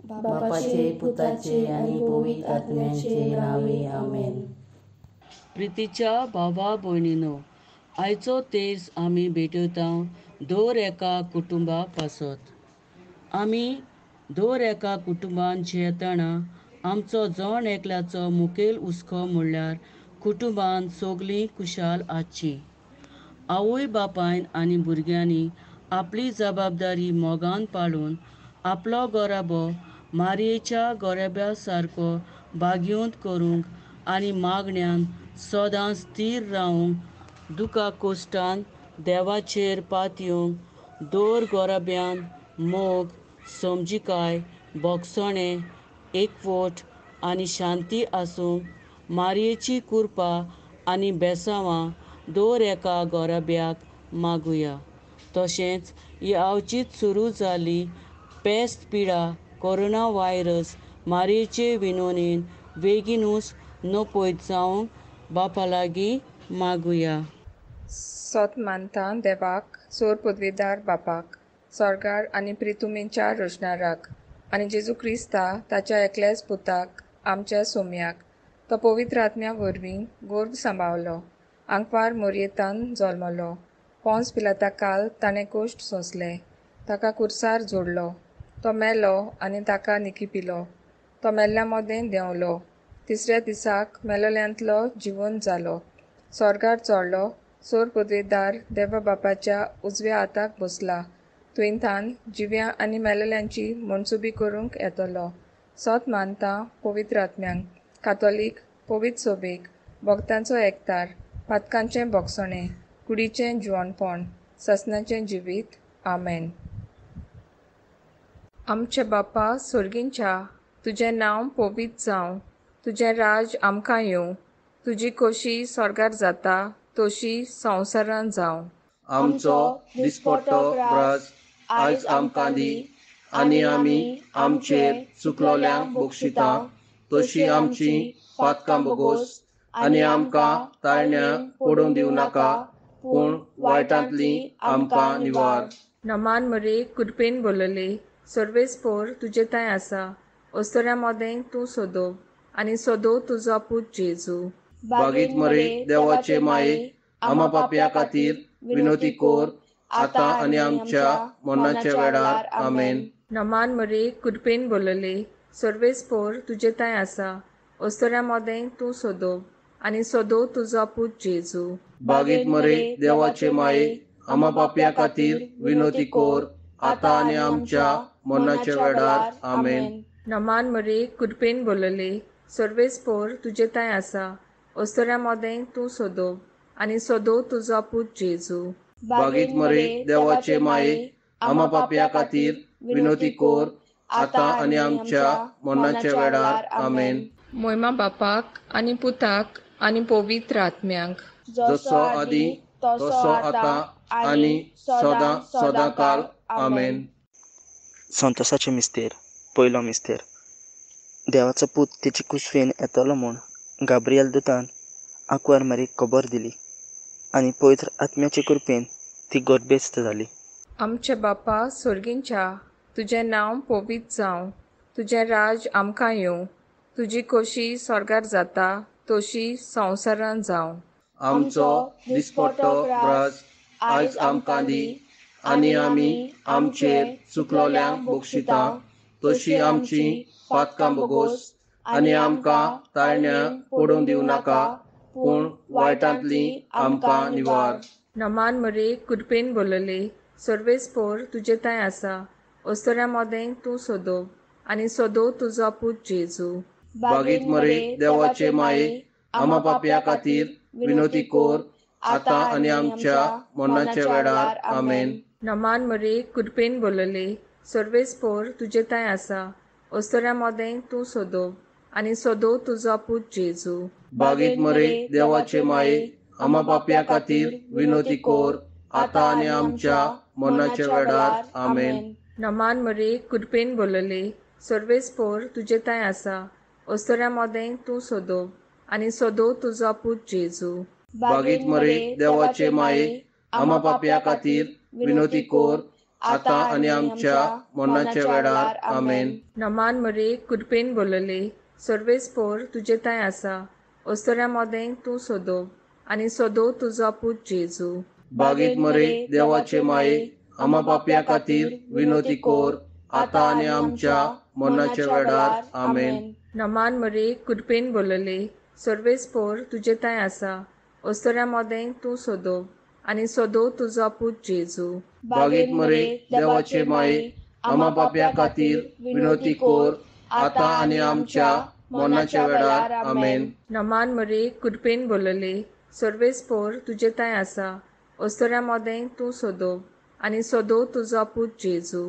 बापाचे पुताचे आनी पवित्र आत्म्याचे नांवे आमेन. प्रितीच्या भावा भयणीनो, आयचो तेर्स आमी भेटयता दर एका कुटुंबा पासत. आमी दर एका कुटुंबान जियेतना आमचो जण एकल्याचो मुखेल हुस्को म्हणल्यार कुटुंबान सगळीं खुशाल आसची. आवय बापायन आनी भुरग्यांनी आपली जबाबदारी मोगान पाळून आपलो गोराबो मारयेच्या गोराब्या सारको भाग्यवंत करूंक आनी मागण्यान सदां स्थीर रावंक, दुखा कोश्टान देवाचेर पातयेवंक, दर गोराब्यान मोग, समजिकाय, भोगसणें, एकवट आनी शांती आसूंक मारयेची कृपा आनी बेसांवां दर एका गोराब्याक मागुया. तशेंच ही अवचीत सुरू जाल्ली पेस्त पिडा कोरोना व्हायरस मारयेचे विनोणेन बेगीनूच नपयत जावंक बापा लागीं मागुया. सोत मानता देवाक, सोर पदवेदार बापाक, सोर्गार आनी प्रितुमेच्या रचणाराक, आनी जेजू क्रिस्ता ताच्या एकल्याच पुताक, आमच्या सोम्याक, तो पवित्र आत्म्या वरवीं गोर्भ सांबावलो, आंकवार मोरयेतान जल्मलो, पोंस पिलाता काल ताणें कोश्ट सोंसले, ताका कुर्सार जोडलो, तो मेलो आनी ताका निकिपिलो, तो मेल्ल्या मदें देंवलो, तिसऱ्या दिसाक मेलोल्यांतलो जिवन जालो, सोर्गार चोडलो, सोर पदवेदार देवा बापाच्या उजव्या हाताक बसला, तुयेंथान जिव्या आनी मेलेल्यांची मनसुबी करूंक येतलो. सोत मानता पवित्र आत्म्यांक, कातोलीक पवित्र सोबेक, भक्तांचो एकतार, पातकांचें भोगसणें, कुडीचें जिवनपण, ससनाचें जिवीत. आमेन. आमचे बापा सोर्गींच्या, तुजें नांव पवित्र जावं, तुजें राज आमकां येवं, तुजी खोशी स्वर्गार जाता तशी संवसारान जावं. आमचो दिसपट्टो ग्रास आयज आमकां दी, आनी आमी आमचेर चुकलोल्यांक बक्षिता तशी आमची पातकां बोगोस, आनी आमकां ताळण्या पडूंक दिवं नाका, पूण वायटांतली आमकां निवार. नमान मरे कृपेन बोलले, सर्वेस्पोर तुजे थंय आसा, अस्तुऱ्यां मदें तूं सोदो आनी सोदो तुजो पूत जेजू. बागीत मरे देवाचे माये, आमा पापया खातीर विनोती कोर, आतां आनी आमच्या मरणाच्या वेळार. आमेन. नमान मरे कृपेन बोलले, सर्वेस्पोर तुजे थंय आसा, अस्तुऱ्यां मदें तूं सोदो आनी सोदो तुजो पूत जेजू. बागीत मरे देवाचे माये, आमा पापया खातीर विनोती कोर, आतां आनी आमच्या मरणाच्या वेळार. आमेन. नमान मरे कृपेन बोलले, सर्वेस्पोर तुजे थंय आसा, अस्तुऱ्यां मदें तूं सोदो आनी सोदो तुजो पूत जेजू. बागीत मरे देवाचे माये, आमा पापया खातीर विनोती कोर, आतां आनी आमच्या मरणाच्या वेळार. आमेन. मोयमा बापाक आनी पुताक आनी पवित्र आत्म्याक, जसो आदी तसो आतां आनी सदां सदां काल. आमेन. संतोसाचे मिस्तेर, पयलो मिस्तेर. देवाचो पूत तेची कुसवेन येतलो म्हूण गाब्रिएल दुतान आंकवार मारीक खबर दिली आनी पवित्र आत्म्याचे कृपेन ती गर्भेस्त जाली. आमचे बापा सोर्गींच्या, तुजें नांव पवित्र जावं, तुजें राज आमकां येवं, तुजी खोशी स्वर्गार जाता तशी संवसारान जावं. आमचो दिसपट्टो ग्रास आयज आमकां दी, आनी आमी आमचेर चुकलोल्यांक बक्षिता तशी आमची पातकां बोगोस, आनी आमकां ताळण्या पडूंक दिवं नाका, पूण वायटांतली आमकां निवार. नमान मरे कृपेन बोलले, सर्वेस्पोर तुजे थंय आसा, अस्तुऱ्यां मदें तूं सोदो आनी सोदो तुजो पूत जेजू. बागीत मरे देवाचे माये, आमा पापया खातीर विनोती कोर, आतां आनी आमच्या मरणाच्या वेळार. आमेन. नमान मरे कृपेन बोलले, सर्वेस्पोर तुजे थंय आसा, अस्तुऱ्यां मदें तूं सोदो आनी सोदो तुजो पूत जेजू. बागीत मरे देवाचे माये, आमा पापया खातीर विनोती कोर, आतां आनी आमच्या मरणाच्या वेळार. आमेन. नमान मरे कृपेन बोलले, सर्वेस्पोर तुजे थंय आसा, अस्तुऱ्यां मदें तूं सोदो आनी सोदो तुजो पूत जेजू. बागीत मरे देवाचे माये, आमा पापया खातीर विनोती कोर, आतां आनी आमच्या मरणाच्या वेळार. आमेन. नमान मरे कृपेन बोलले, सर्वेस पोर तुजे तांय आसा, ओस्तोऱ्या मोदें तूं सोदो आनी सोदो तुजो पूत जेजू. बागीत मरे देवाचे माये, आमा पापया खातीर विनोती कोर, आतां आनी आमच्या मरणाच्या वेळार. आमेन. नमान मरे कृपेन बोलले, सर्वेस पोर तुजे तांय आसा, ओस्तोऱ्या मोदें तूं सोदो आनी सोदो तुजो पूत जेजू. बागीत मरे देवाचे माये, आमा पापया खातीर विनोती कोर, आतां आनी आमच्या मरणाच्या वेळार. आमेन. नमान मरे कृपेन बोलले, सर्वेस पोर तुजे तांय आसा, ओस्तोऱ्या मोदें तूं सोदो आनी सोदो तुजो पूत जेजू.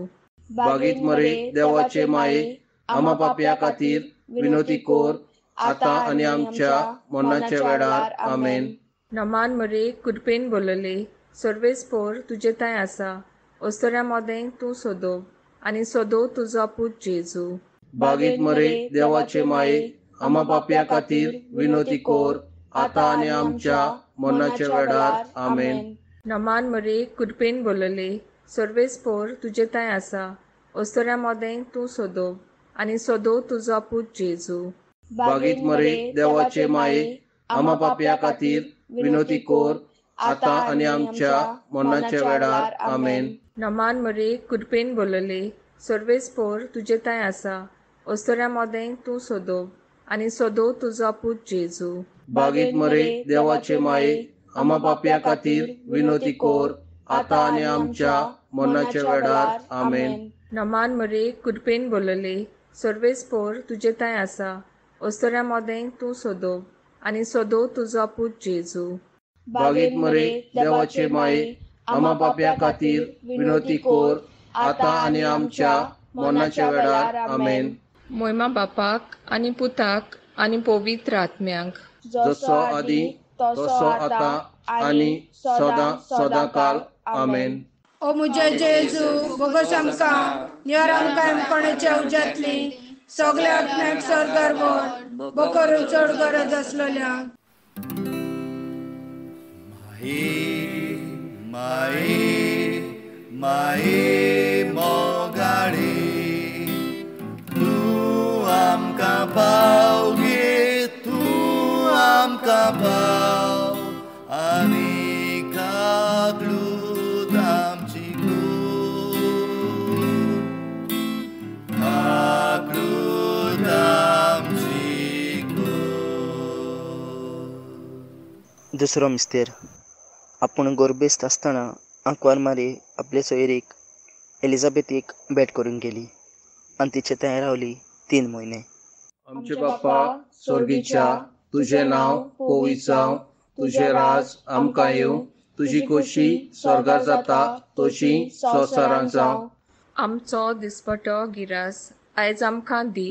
बागीत मरे देवाचे माये, आमा पापया खातीर विनोती कोर, आतां आनी आमच्या मरणाच्या वेळार. आमेन. नमान मरे कृपेन बोलले, सर्वेस पोर तुजे तांय आसा, ओस्तोऱ्या मोदें तूं सोदो आनी सोदो तुजो पूत जेजू. बागीत मरे देवाचे माये, आमा पापया खातीर विनोती कोर, आतां आनी आमच्या मरणाच्या वेळार. आमेन. नमान मरे कृपेन बोलले, सर्वेस पोर तुजे तांय आसा, ओस्तोऱ्या मोदें तूं सोदो आनी सोदो तुजो पूत जेजू. बागीत मरे देवाचे माये, आमा पापया खातीर विनोती कोर, आतां आनी आमच्या मरणाच्या वेळार. आमेन. नमान मरे कृपेन बोलले, सर्वेस पोर तुजे तांय आसा, ओस्तोऱ्या मोदें तूं सोदो आनी सोदो तुजो पूत जेजू. बागीत मरे देवाचे माये, आमा पापया खातीर विनोती कोर, आतां आनी आमच्या मरणाच्या वेळार. आमेन. नमान मरे कृपेन बोलले, सर्वेस पोर तुजे तांय आसा, ओस्तोऱ्या मोदें तूं सोदो आनी सोदो तुजो पूत जेजू. बागीत मरे देवाचे माये, आमा पापया खातीर विनोती कोर, आतां आनी आमच्या मरणाच्या वेळार. आमेन. मोयमा बापाक आनी पुताक आनी पवित्र आत्म्यांक, जसो आदी तसो आतां आनी सदां सदां काल. आमेन. ओ म्हज्या जेजू, बोगस आमकां निवार, आमकां कोणाच्या उज्यांतली सगळ्या आत्म्याक स्वर्गार व्हर, बोकर चड गरज आसलेल्या. माये माये माये मोगाळे, तूं आमकां पाव गे, तूं आमकां पाव आनी काकलूत आमची कोर, काकलूत आमची कोर. दुसरो मिस्तेर. आपूण गोरबेस्त आसतना आंकवार मारी आपले सोयरीक एलिझाबेथीक भेट करूंक गेली आनी तिचे थंय रावली 3 म्हयने. आमचे बाप्पा स्वर्गीच्या, तुजें नांव पवित्र जावं, तुजें राज आमकां येवं, तुजी खोशी स्वर्गार जाता तशी संवसारांत जावं. आमचो दिसपटो गिरास आयज आमकां दी,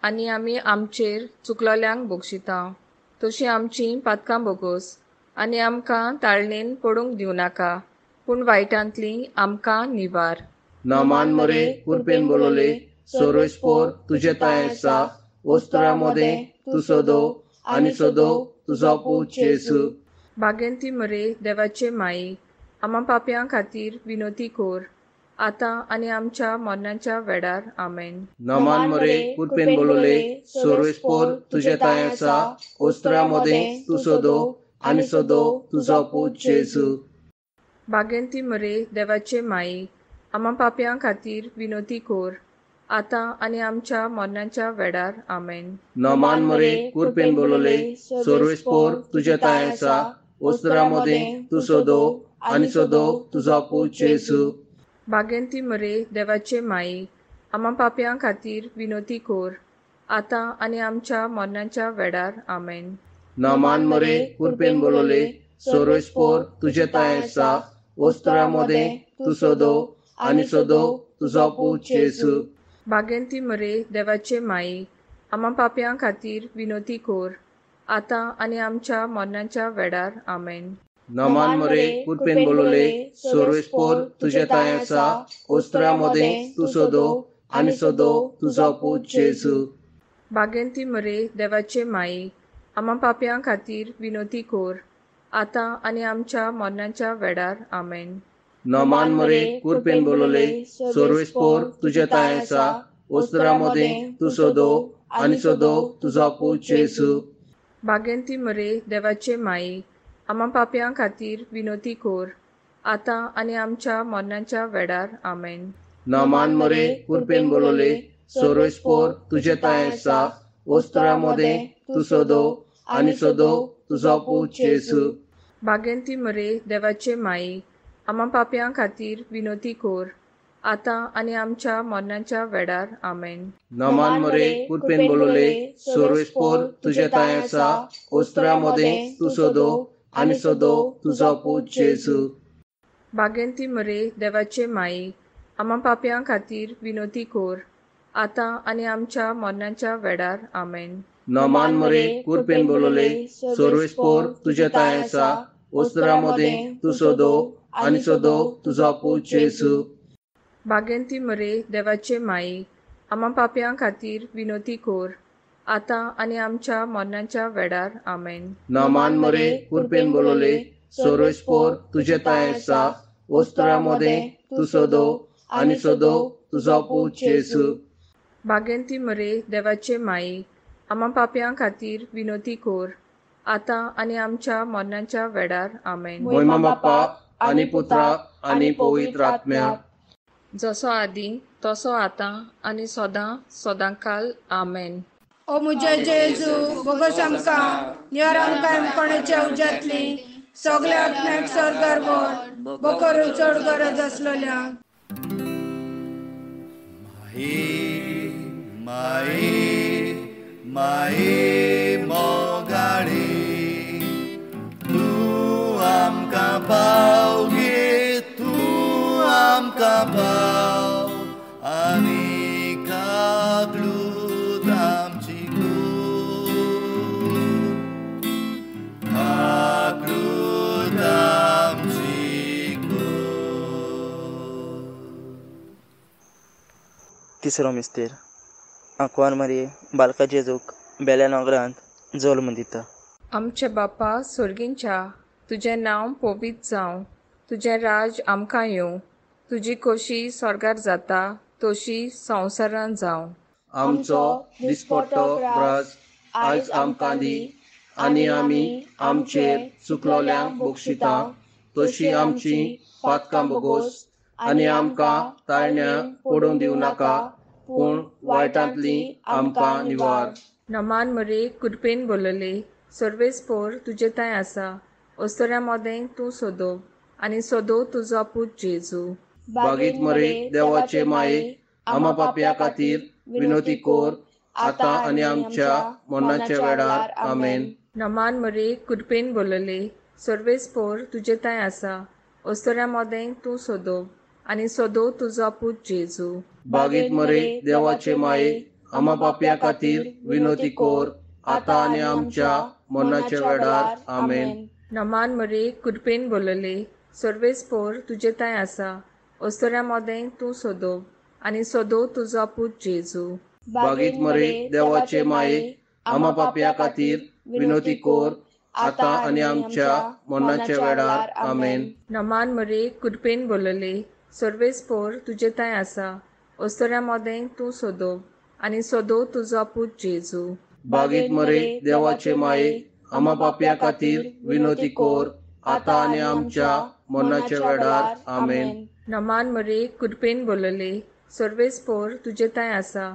आनी आमी आमचेर चुकलोल्यांक बक्षिता तशी आमची पातकां बोगोस, आनी आमकां ताळणेन पडूंक दिवं नाका, पूण वायटांतली आमकां निवार. नमान मरे कृपेन बोलले, सर्वेस पोर तुजे तांय आसा, ओस्तोऱ्या मोदें तूं सोदो आनी सोदो तुजो पूत जेजू. बागेंती मरे देवाचे माई, आमा पापयां खातीर विनोती कोर, आतां आनी आमच्या मरणाच्या वेळार. आमेन. नमान मरे कृपेन बोलले, सर्वेस पोर तुजे तांय आसा, ओस्तोऱ्या मोदें तूं सोदो आनी सोदो तुजो पूत जेजू. बागेंती मरे देवाचे माई, आमा पापयां खातीर विनोती कोर, आतां आनी आमच्या मरणाच्या वेळार. आमेन. नमान मरे कृपेन बोलले, सर्वेस पोर तुजे तांय आसा, ओस्तोऱ्या मोदें तूं सोदो आनी सोदो तुजो पूत जेजू. बागेंती मरे देवाचे माई, आमा पापयां खातीर विनोती कोर, आतां आनी आमच्या मरणाच्या वेळार. आमेन. नमान मरे कृपेन बोलले, सर्वेस पोर तुजे तांय आसा, ओस्तोऱ्या मोदें तूं सोदो आनी सोदो तुजो पूत जेजू. बागेंती मरे देवाचे माई, आमा पापयां खातीर विनोती कोर, आतां आनी आमच्या मरणाच्या वेळार. आमेन. नमान मरे कृपेन बोलले, सर्वेस पोर तुजे तांय आसा, ओस्तोऱ्या मोदें तूं सोदो आनी सोदो तुजो पूत जेजू. बागेंती मरे देवाचे माई, आमा पापयां खातीर विनोती कोर, आतां आनी आमच्या मरणाच्या वेळार. आमेन. नमान मरे कुरपेन बोलले सोर्वेस्पोर तुजे ताय आसा ओस्तरा मदें तूं सोदो आनी सोदो तुजो पूत जेजू. बागेंती मरे देवाचे माई, आमा पापयां खातीर विनोती कोर, आतां आनी आमच्या मरणाच्या वेळार. आमेन. नमान मरे कुरपेन बोलले सोर्वेस्पोर तुजे ताय आसा ओस्तरा मदें तूं सोदो आनी सोदो तुजो पूत जेजू. बागेंती मरे देवाचे माई, आमा पापयां खातीर विनोती कोर, आतां आनी आमच्या मरणाच्या वेळार. आमेन. नमान मरे कुरपेन बोलले सोर्वेस्पोर तुजे ताय आसा ओस्तरा मदें तूं सोदो आनी सोदो तुजो पूत जेजू. बागेंती मरे देवाचे माई, आमा पापयां खातीर विनोती कोर, आतां आनी आमच्या मरणाच्या वेळार. आमेन. नमान मरे कुरपेन बोलले सोर्वेस्पोर तुजे ताय आसा ओस्तरा मदें तूं सोदो आनी सोदो तुजो पूत जेजू. बागेंती मरे देवाचे माई, आमा पापयां खातीर विनोती कोर, आतां आनी आमच्या मरणाच्या वेळार. आमेन. नमान मरे कुरपेन बोलले सोर्वेस्पोर तुजे ताय आसा ओस्तरा मदें तूं सोदो आनी सोदो तुजो पूत जेजू. बागेंती मरे देवाचे माई, आमा पापयां खातीर विनोती कोर, आतां आनी आमच्या मरणाच्या वेळार. आमेन. मोहिमा बाप्पा आनी पुत्रा आनी पवित्र आत्म्या, जसो आदी तसो आतां आनी सदां सदांकाल. आमेन. ओ मुझे जेजू, बोगस आमकां निवार आमकां कोणाच्या उज्यांतली सगल्या आत्म्याक सर्गार व्हर, बोकरू चड गरज आसलेल्या. माई माई माई मोगाळी तूं आमकां पाव गे, तूं आमकां पाव आनी काकलूत आमची कूर, काकलूत आमची कूर. तिसरो मिस्तेर. आंकवार मारये बालका जेजूक बेल्या नगरांत जल्म दिता. आमचे बापा सोर्गींच्या, तुजें नांव पवित्र जावं, तुजें राज आमकां येवं, तुजी खोशी स्वर्गार जाता तशी संवसारान जावं. आमचो दिसपट्टो ग्रास आयज आमकां दी आनी आमी आमचेर चुकलोल्यांक बक्षिता तशी आमची पातकां बोगोस आनी आमकां ताळण्या पडूंक दिवं नाका, पूण वायटांतली आमकां निवार. नमान मरे कुरपेन बोलले सर्वेस्पोर तुजे ताय आसा ओस्तोऱ्या मोदें तूं सोदो आनी सोदो तुजो पूत जेजू. बागीत मरे देवाचे माये, आमा पापया खातीर विनोती कोर, आतां आनी आमच्या मरणाच्या वेळार. आमेन. नमान मरे कुरपेन बोलले सर्वेस्पोर तुजे ताय आसा ओस्तोऱ्या मोदें तूं सोदो आनी सोदो तुजो पूत जेजू. बागीत मरे देवाचे माये, आमा पापया खातीर विनोती कोर, आतां आनी आमच्या मरणाच्या वेळार. आमेन. नमान मरे कुरपेन बोलले सर्वेस्पोर तुजे ताय आसा ओस्तोऱ्या मोदें तूं सोदो आनी सोदो तुजो पूत जेजू. बागीत मरे देवाचे माये, आमा पापया खातीर विनोती कोर, आतां आनी आमच्या मरणाच्या वेळार. आमेन. नमान मरे कुरपेन बोलले सर्वेस्पोर तुजे ताय आसा ओस्तोऱ्या मोदें तूं सोदो आनी सोदो तुजो पूत जेजू. बागीत मरे देवाचे माये, आमा पापया खातीर विनोती कोर, आतां आनी आमच्या मरणाच्या वेळार. आमेन. नमान मरे कुरपेन बोलले सर्वेस्पोर तुजे ताय आसा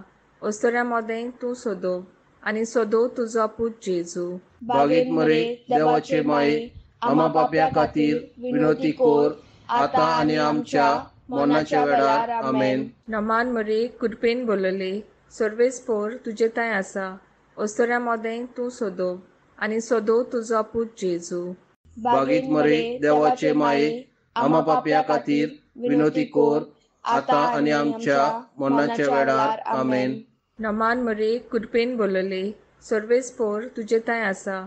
ओस्तोऱ्या मोदें तूं सोदो आनी सोदो तुजो पूत जेजू. बागीत मरे देवाचे माये, आमा पापया खातीर विनोती कोर, आतां आनी आमच्या मरणाच्या वेळार. आमेन. नमान मरे कुरपेन बोलले सर्वेस्पोर तुजे ताय आसा ओस्तोऱ्या मोदें तूं सोदो आनी सोदो तुजो पूत जेजू. बागीत मरे देवाचे माये, आमा पापया खातीर विनोती कोर, आतां आनी आमच्या मरणाच्या वेळार. आमेन. नमान मरे कुरपेन बोलले सर्वेस्पोर तुजे ताय आसा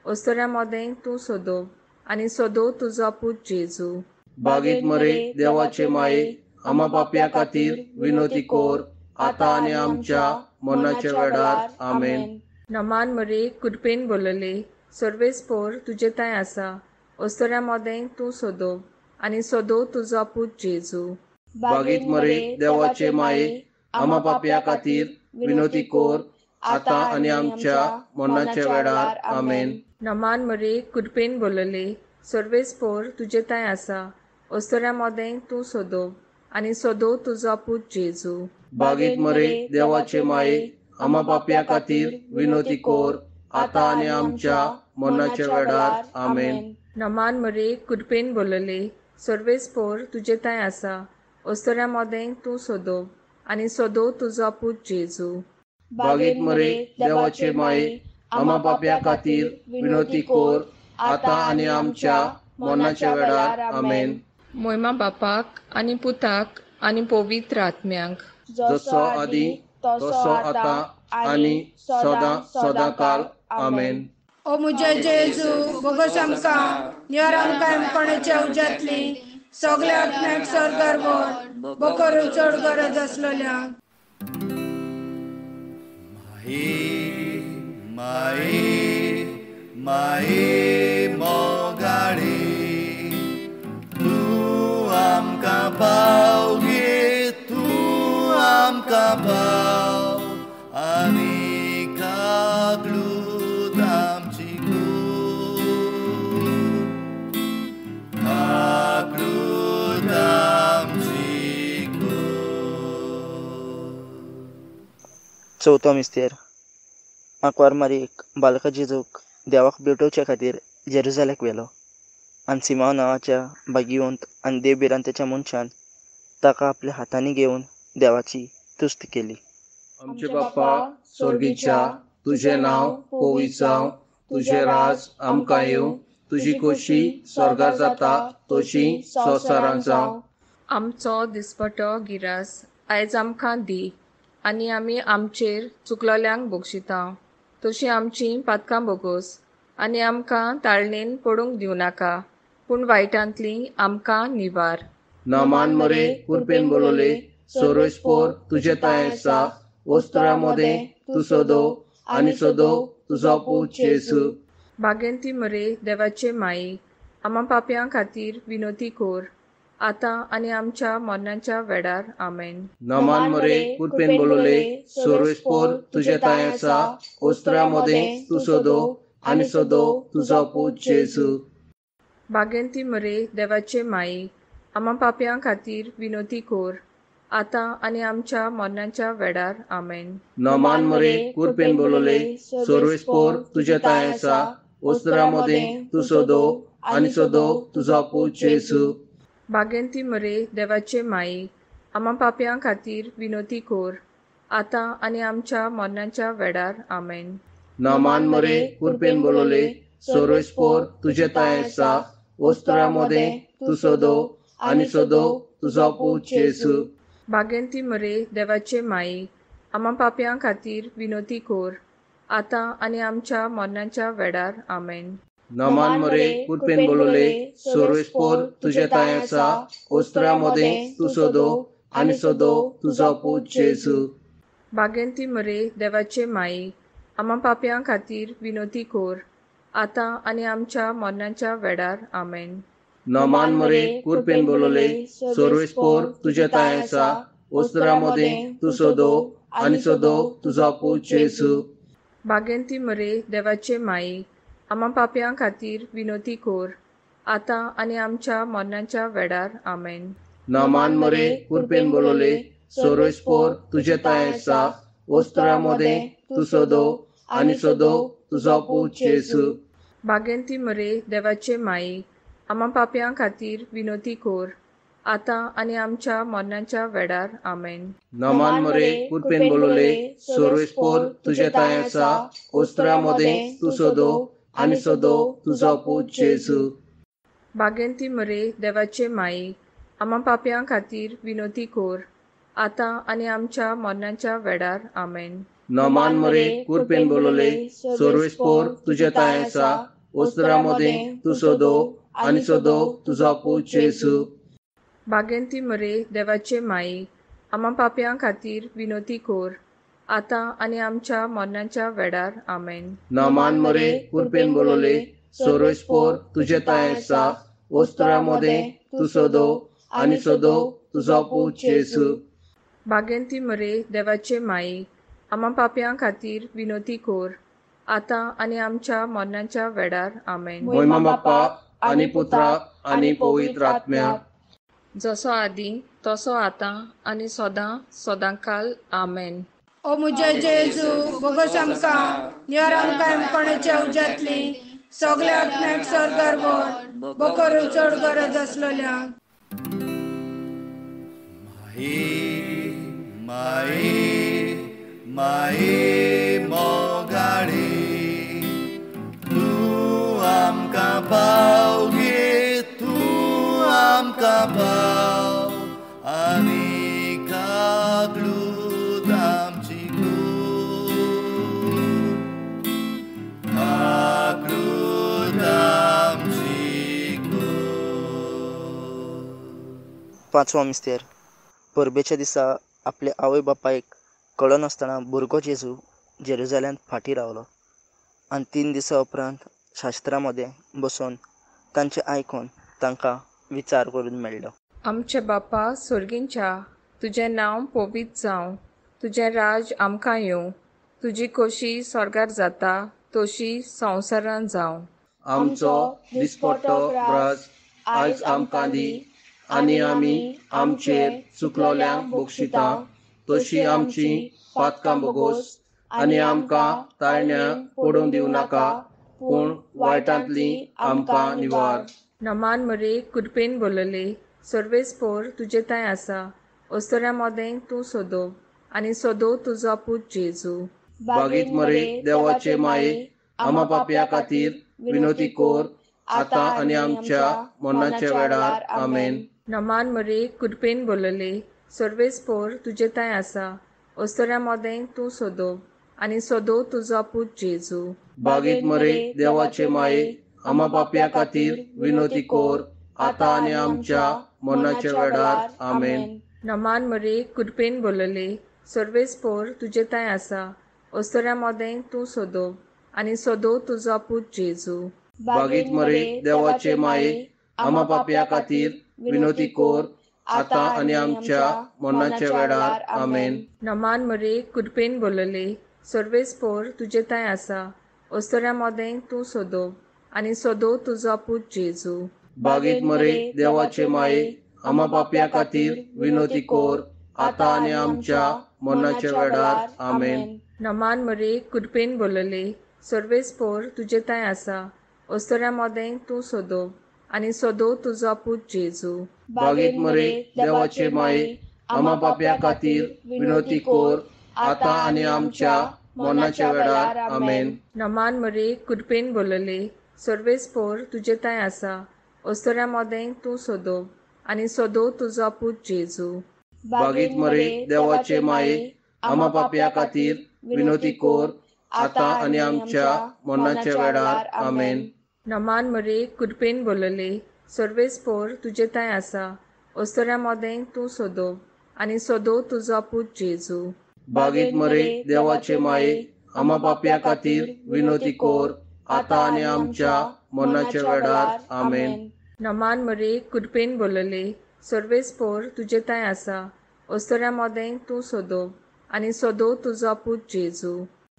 ओस्तोऱ्या मोदें तूं सोदो आनी सोदो तुजो पूत जेजू. बागीत मरे देवाचे माये, आमा पापया खातीर विनोती कोर, आतां आनी आमच्या मरणाच्या वेळार. आमेन. नमान मरे कुरपेन बोलले सर्वेस्पोर तुजे ताय आसा ओस्तोऱ्या मोदें तूं सोदो आनी सदो तुजो पूत जेजू. बागीत मरे देवाचे माये, आमा पापया खातीर विनोती कोर, आतां आनी आमच्या मरणाच्या वेळार. आमेन. नमान मरे, कृपेन बोलले, सर्वेस्पोर तुजे तांय आसा, ओस्तोऱ्या मोदें तूं सोदो आनी सोदो तुजो पूत जेजू. बागीत मरे देवाचे माये, आमा पापया खातीर विनोती कोर, आतां आनी आमच्या मरणाच्या वेळार. आमेन. नमान मरे, कृपेन बोलले, सर्वेस्पोर तुजे तांय आसा, ओस्तोऱ्या मोदें तूं सोदो आनी सोदो तुजो पूत जेजू. बागीत मरे देवाचे माये, आमा पापया खातीर विनोती कोर, आतां आनी आमच्या मरणाच्या वेळार. आमेन. मोयमा बापाक आनी पुताक आनी पवित्र आत्म्याक, जसो आदी तसो आतां आनी सदां सदां काल. आमेन. ओ मुझे जेजू, बोगस आमकां निवार, आमकां कोणाच्या उज्यांतली सगल्या आत्म्याक स्वर्गार व्हर, बोकर चड गरज आसलेल्या. माये माये माये मोगाळे, तूं आमकां पाव गे, तूं आमकां पाव, आनी काकलूत आमची कोर, काकलूत आमची कोर. चवथो मिस्तेर. आंकवार मारीक बालका जेजूक देवाक भेटोवचे खातीर जेरुजाल्याक व्हेलो आनी सिमांव नांवाच्या भाग्यवंत आनी देव भिरांतेच्या मनशान ताका आपल्या हातांनी घेवन देवाची तुस्त केली. आमचे बाप्पा स्वर्गीच्या, तुजें नांव पवित्र जावं, तुजें राज आमकां येवं, तुजी खोशी स्वर्गार जाता तशी संवसारांत जावं. आमचो दिसपटो गिरास आयज आमकां दी, आनी आमी आमचेर चुकलोल्यांक बक्षिता तशी आमची पातकां बोगोस, आनी आमकां ताळणेन पडूंक दिवं नाका, पूण वायटांतली आमकां निवार. नमान मरे, कृपेन बोलले, सर्वेस्पोर तुजे तांय आसा, वस्त्रा मदें तूं सदो आनी सदो तुजो पूत जेजू. बागेंती मरे देवाचे माई, आमा पापयां खातीर विनोती कोर, आतां आनी आमच्या मरणाच्या वेळार. आमेन. नमान मरे, कृपेन बोलले, सर्वेस्पोर तुजे तांय आसा, वस्त्रा मदें तूं सदो आनी सदो तुजो पूत जेजू. बागेंती मरे देवाचे माई, आमा पापयां खातीर विनोती कोर, आतां आनी आमच्या मरणाच्या वेळार. आमेन. नमान मरे, कृपेन बोलले, सर्वेस्पोर तुजे तांय आसा, वस्त्रा मदें तूं सदो आनी सदो तुजो पूत जेजू. बागेंती मरे देवाचे माई, आमा पापयां खातीर विनोती कोर, आतां आनी आमच्या मरणाच्या वेळार. आमेन. नमान मरे, कृपेन बोलले, सर्वेस्पोर तुजे तांय आसा, वस्त्रा मदें तूं सदो आनी सदो तुजो पूत जेजू. बागेंती मरे देवाचे माई, आमा पापयां खातीर विनोती कोर, आतां आनी आमच्या मरणाच्या वेळार. आमेन. नमान मरे, कृपेन बोलले, सर्वेस्पोर तुजे तांय आसा, वस्त्रा मदें तूं सदो आनी सदो तुजो पूत जेजू. बागेंती मरे देवाचे माई, आमा पापयां खातीर विनोती कोर, आतां आनी आमच्या मरणाच्या वेळार. आमेन. नमान मरे, कृपेन बोलले, सर्वेस्पोर तुजे तांय आसा, वस्त्रा मदें तूं सदो आनी सदो तुजो पूत जेजू. बागेंती मरे देवाचे माई, आमा पापयां खातीर विनोती कोर, आतां आनी आमच्या मरणाच्या वेळार. आमेन. नमान मरे, कृपेन बोलले, सर्वेस्पोर तुजे तांय आसा, वस्त्रा मदें तूं सदो आनी सदो तुजो पूत जेजू. बागेंती मरे देवाचे माई, आमा पापयां खातीर विनोती कोर, आतां आनी आमच्या मरणाच्या वेळार. आमेन. नमान मरे, कृपेन बोलले, सर्वेस्पोर तुजे तांय आसा, वस्त्रा मदें तूं सदो आनी सदो तुजो पूत जेजू. बागेंती मरे देवाचे माई, आमा पापयां खातीर विनोती कोर, आतां आनी आमच्या मरणाच्या वेळार. आमेन. नमान मरे, कृपेन बोलले, सर्वेस्पोर तुजे तांय आसा, वस्त्रा मदें तूं सदो आनी सदो तुजो पूत जेजू. बागेंती मरे देवाचे माई, आमा पापयां खातीर विनोती कोर, आतां आनी आमच्या मरणाच्या वेळार. आमेन. नमान मरे, कृपेन बोलले, सर्वेस्पोर तुजे तांय आसा, वस्त्रां मदें तूं सदो आनी सदो तुजो पूत जेजू. बागेंती मरे देवाचे माई, आमा पापयां खातीर विनोती कोर, आतां आनी आमच्या मरणाच्या वेळार. आमेन. मोहिमा बापाक आनी पुत्राक आनी पवित्र आत्म्याक, जसो आदी तसो आतां आनी सदां सदांकाल. आमेन. ओ मुझे जेजू, बोगस आमकां निवार आमकां कोणाच्या उज्यांतली सगल्या आत्म्याक स्वर्गार व्हर, बोकर चड गरज आसलेल्या. माई माई माई मोगाळी, तूं आमकां पाव गे, तूं आमकां पाव आनी काकलूत आमची कूड, काकलूत आमची कूड. पांचवो मिस्तेर. परबेच्या दिसा आपल्या आवय बापायक कळनासतना भुरगो जेजू जेरुजाल्यांत फाटीं रावलो आनी 3 दिसां उपरांत शास्त्रां मदें बसून तांचें आयकून तांकां विचार करून मेळ्ळो. आमचे बापा सोर्गींच्या, तुजें नांव पवित्र जावं, तुजें राज आमकां येवं, तुजी खोशी स्वर्गार जाता तशी संवसारान जावं. आमचो दिसपट्टो ग्रास आयज आमकां दी, आनी आमी आमचेर चुकलोल्यांक बक्षिता तशी आमची पातकां बोगोस, आनी आमकां ताळण्या पडूंक दिवं नाका, पूण वायटांतली आमकां निवार. नमान मरे कृपेन बोलले, सर्वेस्पोर तुजे थंय आसा, अस्तुऱ्यां मदें तूं सोदो आनी सोदो तुजो पूत जेजू. बागीत मरे देवाचे माये, आमा पापया खातीर विनोती कोर, आतां आनी आमच्या मरणाच्या वेळार. आमेन. नमान मरे कृपेन बोलले, सर्वेस्पोर तुजे थंय आसा, अस्तुऱ्यां मदें तूं सोदो आनी सोदो तुजो पूत जेजू. बागीत मरे देवाचे माये, आमा पापया खातीर विनोती कोर, आतां आनी आमच्या मरणाच्या वेळार. आमेन. नमान मरे कृपेन बोलले, सर्वेस्पोर तुजे थंय आसा, अस्तुऱ्यां मदें तूं सोदो आनी सोदो तुजो पूत जेजू. बागीत मरे देवाचे माये, आमा पापया खातीर विनोती कोर, आतां आनी आमच्या मरणाच्या वेळार. आमेन. नमान मरे कृपेन बोलले, सर्वेस्पोर तुजे थंय आसा, अस्तुऱ्यां मदें तूं सोदो आनी सोदो तुजो पूत जेजू. बागीत मरे देवाचे माये, आमा पापया खातीर विनोती कोर, आतां आनी आमच्या मरणाच्या वेळार. आमेन. नमान मरे कृपेन बोलले, सर्वेस्पोर तुजे थंय आसा, अस्तुऱ्यां मदें तूं सोदो आनी सोदो तुजो पूत जेजू. बागीत मरे देवाचे माये, आमा पापया खातीर विनोती कोर, आतां आनी आमच्या मरणाच्या वेळार. आमेन. नमान मरे कृपेन बोलले, सर्वेस्पोर तुजे थंय आसा, अस्तुऱ्यां मदें तूं सोदो आनी सोदो तुजो पूत जेजू. बागीत मरे देवाचे माये, आमा पापया खातीर विनोती कोर, आतां आनी आमच्या मरणाच्या वेळार. आमेन. नमान मरे कृपेन बोलले, सर्वेस्पोर तुजे थंय आसा, अस्तुऱ्यां मदें तूं सोदो आनी सोदो तुजो पूत जेजू. बागीत मरे देवाचे माये, आमा पापया खातीर विनोती कोर, आतां आनी आमच्या मरणाच्या वेळार. आमेन. नमान मरे कृपेन बोलले, सर्वेस्पोर तुजे थंय आसा, अस्तुऱ्यां मदें तूं सोदो आनी सोदो तुजो पूत जेजू.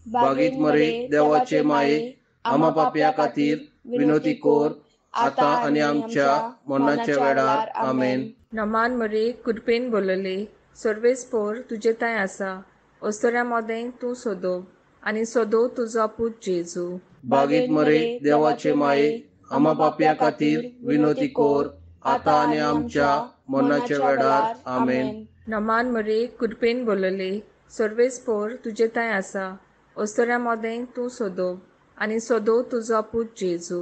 बागीत मरे देवाचे माये, आमा पापया खातीर विनोती कोर, आतां आनी आमच्या मरणाच्या वेळार. आमेन. नमान मरे कृपेन बोलले, सर्वेस्पोर तुजे थंय आसा, अस्तुऱ्यां मदें तूं सोदो आनी सोदो तुजो पूत जेजू. बागीत मरे देवाचे माये, आमा पापया खातीर विनोती कोर, आतां आनी आमच्या मरणाच्या वेळार. आमेन. नमान मरे कृपेन बोलले, सर्वेस्पोर तुजे थंय आसा, अस्तुऱ्यां मदें तूं सोदो आनी सोदो तुजो पूत जेजू.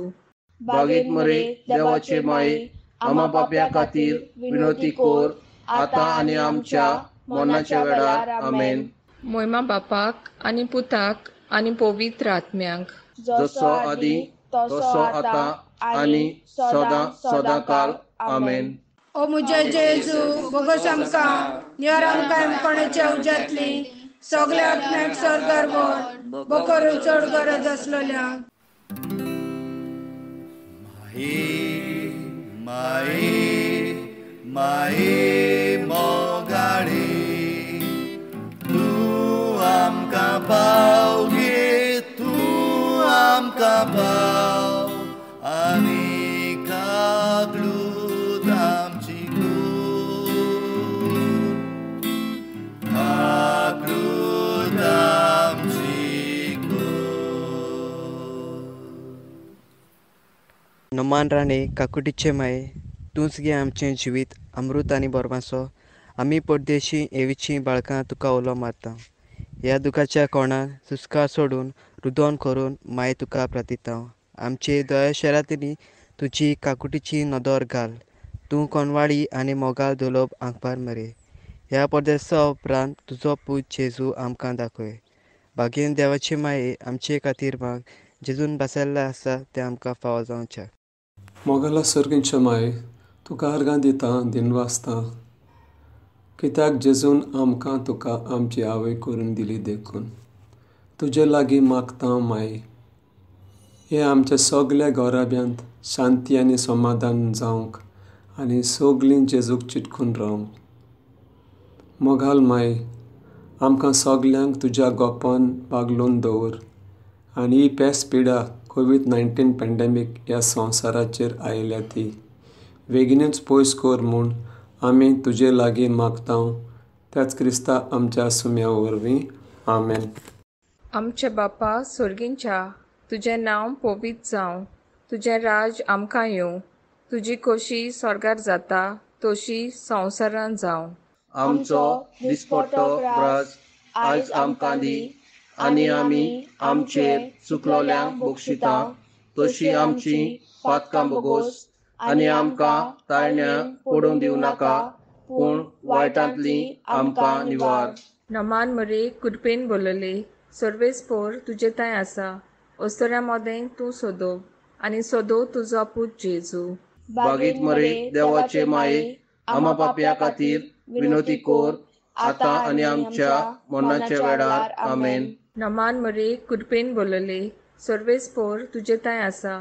बागीत मरे देवाचे माये, आमा पापया खातीर विनोती कोर, आतां आनी आमच्या मरणाच्या वेळार. आमेन. मोयमा बापाक आनी पुताक आनी पवित्र आत्म्याक, जसो आदी तसो आतां आनी सदां सदांकाल. आमेन. ओ मुझे जेजू, बोगस आमकां निवार आमकां कोणाच्या उज्यांतली सगल्या आत्म्याक स्वर्गार व्हर, बोकर चड गरज आसलेल्या. माई माई माई मोगाळी तूं आमकां पाव गे तूं आमकां पाव आनी काकळूत आमची कूर काकळूत आमची कूर. नमान राणे काकुटीचे माये तूंच गे आमचें जिवीत अमृत आनी बोरमासो. आमी परदेशी एवीचीं बाळकां तुका उलो मारता. ह्या दुखाच्या कोणान सुस्कार सोडून रुदोन करून माये तुका प्रार्थिता. आमचे दया शरांतनी तुजी काकुटीची नदर घाल. तूं कोनवाळी आनी मोगाल दुलोब आंकपार मरे. ह्या परदेसा उपरांत तुजो पूत जेजू आमकां दाखय. भागेन देवाचे माये आमचे खातीर माग. जेजून बसयल्लें आसा तें आमकां फावो जावचें. मोगाला सर्गींच्या माये तुका अर्गां दिता दिनवासता कित्याक जेजून आमकां तुका आमची आवय करून दिली देखून तुजे लागीं मागता माये. हे आमच्या सगल्या घराब्यांत शांती आनी समाधान जावंक आनी सगलीं जेजूक चिटकून रावंक. मोगाल माये आमकां सगल्यांक तुज्या गोपान बागलोवन दवर आनी ही पेस पिडा COVID-19 pandemic ह्या संवसाराचेर आयल्या ती बेगीनूच पयस कर म्हूण आमी तुजे लागीं मागता. त्याच क्रिस्ता आमच्या सुम्या वरवीं आमेन. आमचे बापा सोर्गींच्या तुजें नांव पवित्र जावं, तुजें राज आमकां येवं, तुजी खोशी स्वर्गार जाता तशी संवसारान जावं. आमचो दिसपट्टो ग्रास आयज आमकां दी आनी आमी आमचेर चुकलोल्यांक बक्षिता तशी आमची पातकां बोगोस आनी आमकां ताळण्या पडून दिवं नाका पूण वायटांतली आमकां निवार. नमान मरे कृपेन बोलले सर्वेस्पोर तुजे थंय आसा. अस्तुऱ्यां मदें तूं सोदो आनी सोदो तुजो पूत जेजू. बागीत मरे देवाचे माये आमा पापया खातीर विनोती कोर आतां आनी आमच्या मरणाच्या वेळार आमेन. नमान मरे कृपेन बोलले सर्वेस्पोर तुजे थंय आसा.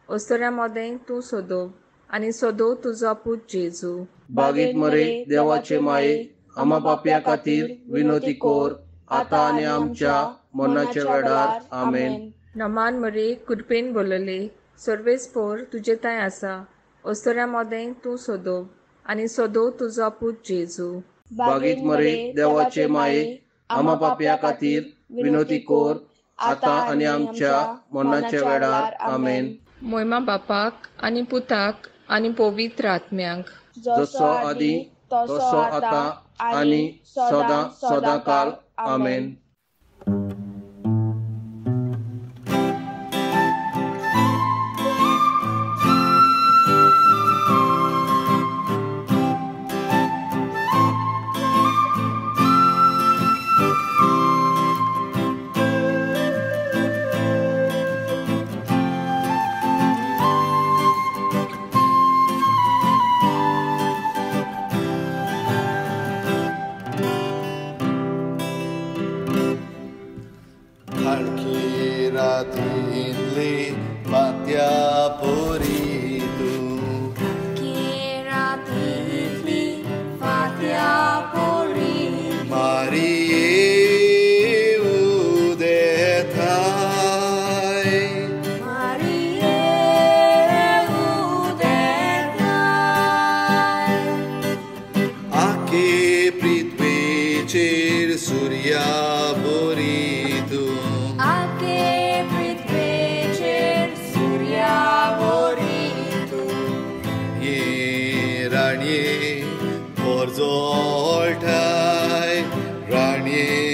अस्तुऱ्यां मदें तूं सोदो आनी सोदो तुजो पूत जेजू. बागीत मरे देवाचे माये आमा पापया खातीर विनोती कोर आतां आनी आमच्या मरणाच्या वेळार आमेन. नमान मरे कृपेन बोलले सर्वेस्पोर तुजे थंय आसा. अस्तुऱ्यां मदें तूं सोदो आनी सोदो तुजो पूत जेजू. बागीत मरे देवाचे माये आमा पापया खातीर विनोती कोर आतां आनी आमच्या मरणाच्या वेळार आमेन. मोयमा बापाक आनी पुताक आनी पवित्र आत्म्याक जसो आदी तसो आतां आनी सदां सदां काल आमेन. राणये